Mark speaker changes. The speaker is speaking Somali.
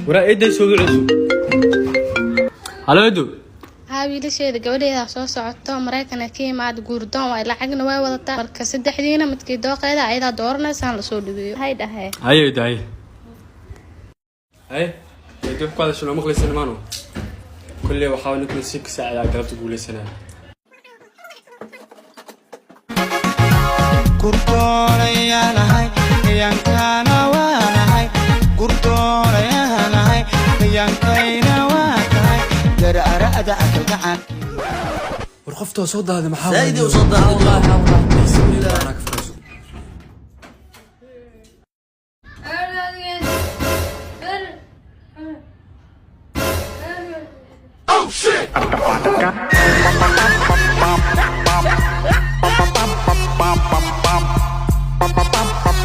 Speaker 1: Waraa, eeday soo wiceyso. Halo, eedo.
Speaker 2: Haa, wiilasheeda, gabadheeda soo socoto Maraykana ka imaad, guurdoon waay, lacagna way wadataa. Marka saddexdiina midkii dooqeeda ayadaa dooranaysaan lasoo dhaweeyo, hay dhahe.
Speaker 1: Haye eedo, haye haye. Eedo, wax ku hadasho noo maqlaysa nimaano. Kolley waxaa ninka nasiibka saacidaa galabta guuleysanaya.
Speaker 3: Gurdoonayaanahay, gayaankaana waanahay. Gurdoonayaanahay, gayaankayna waa tahay garara'da kalgacan.
Speaker 1: War, qoftoo soo daaday maxaa?
Speaker 4: Zaaid u soo daaday.
Speaker 5: Oh shit!